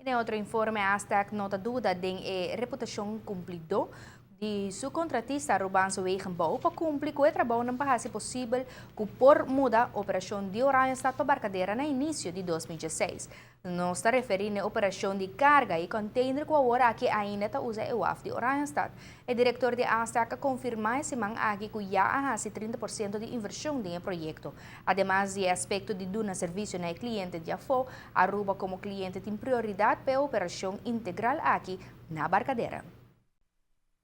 Den otro informe, Astec no ta duda den e reputacion cumplido di su contratista Arubaanse Wegenbouw pa cumpli cu e trabounan pa haci posibel cu por muda operacion di Oranjestad pa Barcadera na inicio di 2016. Nos ta referi na operacion di carga y container cu awor aki ainda ta usa e waf di Oranjestad. E director di Astec a confirma e siman aki cu ya a haci 30% di inversion den e proyecto. Ademas di e aspecto di duna servicio na e cliente di afo, Aruba como cliente tin prioridad pa e operacion integral aki na Barcadera.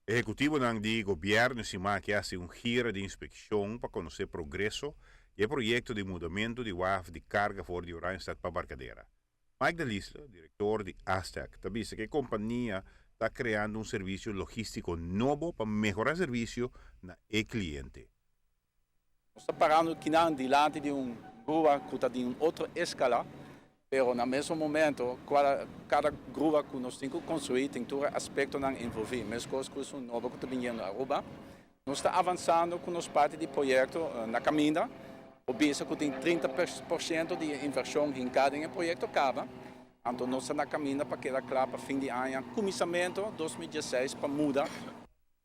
Ehecutivonan di gobierno siman aki a haci un gira di inspeccion pa conoce progreso di e proyecto di mudamento di waf di carga for di Oranjestad pa Barcadera. Mike de Lisle, director di Astec, ta bisa cu e compania ta creando un servicio logistico nobo pa mehora servicio na e cliente. Nos ta parando akinan dilanti di un grua cu ta di un otro escala, pero na mesun momento cada grua cu nos tin cu construi tin tur e aspectonan envolvi, mescos cu esun nobo cu ta biniendo Aruba. Nos ta avansando cu nos parti di proyecto na caminda, por bisa cu tin 30% di e inversion hinca den e proyecto caba, anto nos ta na caminda pa keda cla pa fin di aña, cuminsamento 2016 pa muda.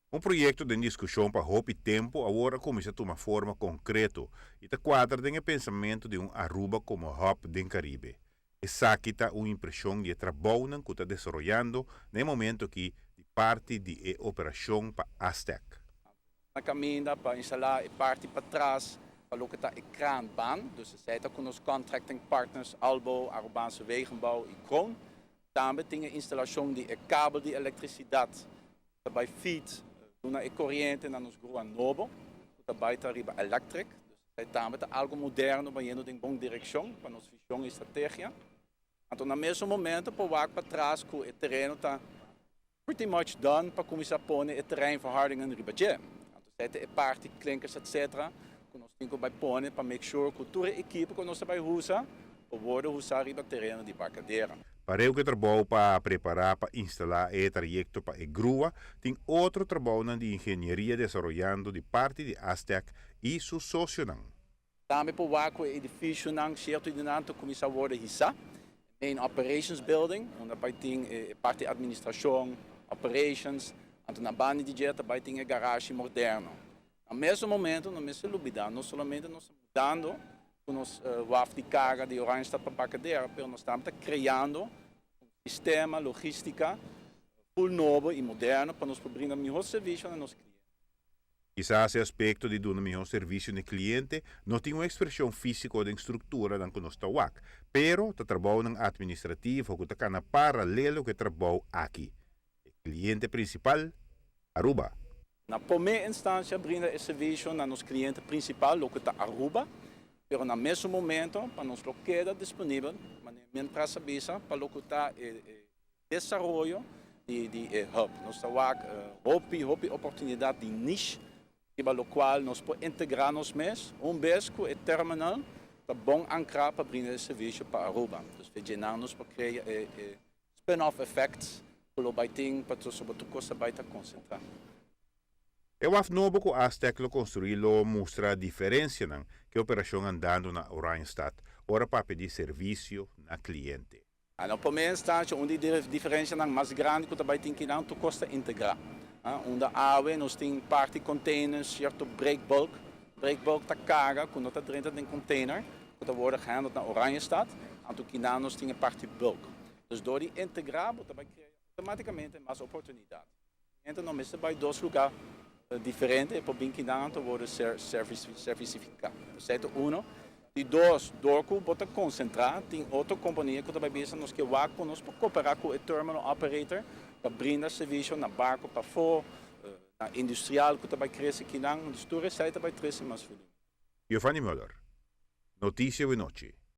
Un proyecto den discusion pa hopi tempo awor a cuminsa tuma forma concreto y ta cuadra den e pensamento di un Aruba como hub den Caribe. Esaki ta un impresion di e trabounan cu ta desaroyando na e momento aki di parti di e operacion pa Astec. Na caminda pa instala e parti patras pa loke ta e kraanbaan, dus esey ta cu nos contracting partners Albo, Arubaanse Wegenbouw y Kroon. Tambe tin e instalacion di e kabel di electricidad ta bay feed duna e coriente na nos grua nobo cu ta bay ta riba electric. Dus esey tambe ta algo moderno bayendo den bon direccion pa nos vision y strategia. Anto na mesun momento por wak patras cu e tereno ta pretty much done pa cuminsa pone e terreinverhardingen riba dje. Anto esey ta e parti klinkers, etc. Cu nos tin cu bay pone pa make sure cu tur e ekipo cu nos ta bay usa por wordo usa riba tereno di Barcadera. Pareu cu e trabou pa prepara pa instala e trayecto pa e grua, tin otro trabounan di ingenieria desaroyando di parti di Astec y su socionan. Tambe por wak cu e edificionan cierto di nan ta cuminsa wordo hisa. Main Operations Building, unda bay tin e parti administracion, operations, anto na banda di dje ta bay tin e garage moderno. Na mesun momento no mester lubida, no solamente nos ta mudando cu nos waf di carga di Oranjestad pa Barcadera, pero nos tambe ta creando un sistema logistica full nobo y moderno pa nos por brinda mihor servicio na nos cliente. Kisas e aspecto di duna mihor servicio na e cliente no tin un expresion fisico den structuranan cu nos ta wak, pero ta trabounan administrativo cu ta cana paralelo cu e trabou aki. E cliente principal, Aruba. Na prome instancia brinda e servicio na nos cliente principal, loke ta Aruba, pero na mesun momento pa nos lo keda disponibel, manera mientras a bisa, pa loke ta e desaroyo di e hub. Nos ta wak hopi, hopi oportunidad di niche, riba locual nos por integra nos mes, un bes cu e terminal ta bon ancra pa brinda e servicio pa Aruba. Dus fe nos por crea e spin-off effects cu lo bay tin pa sobre tur cos bay ta concentra. E waf nobo cu Astec lo construi lo mustra diferencianan cu e operacion andando na Oranjestad, ora pa pidi servicio na cliente. Na prome instancia, un di e diferencianan mas grandi cu tambe tin cu nan cos ta integra. Unda awe nos tin parti containers, cierto break bulk. Break bulk ta carga cu no ta drenta den container, cu ta wordo gehandeld na Oranjestad, anto cu nos tin parti bulk. Dus door di integra, bo tambe crea automaticamente mas oportunidad. Anto no mester bay dos lugar diferente pa bin cu nan wordo ser servicifica. Cierto uno. Di dos, door cu bo ta concentra, tin otro compania cu tambe bisa nos kier wak cu nos pa coopera cu e terminal operator pa brinda servicio na barco pafo, na industrial cu tambe crece aki nan, dus tur esey tambe crece mas volumen. Giovanni Muller, Noticia Nochi.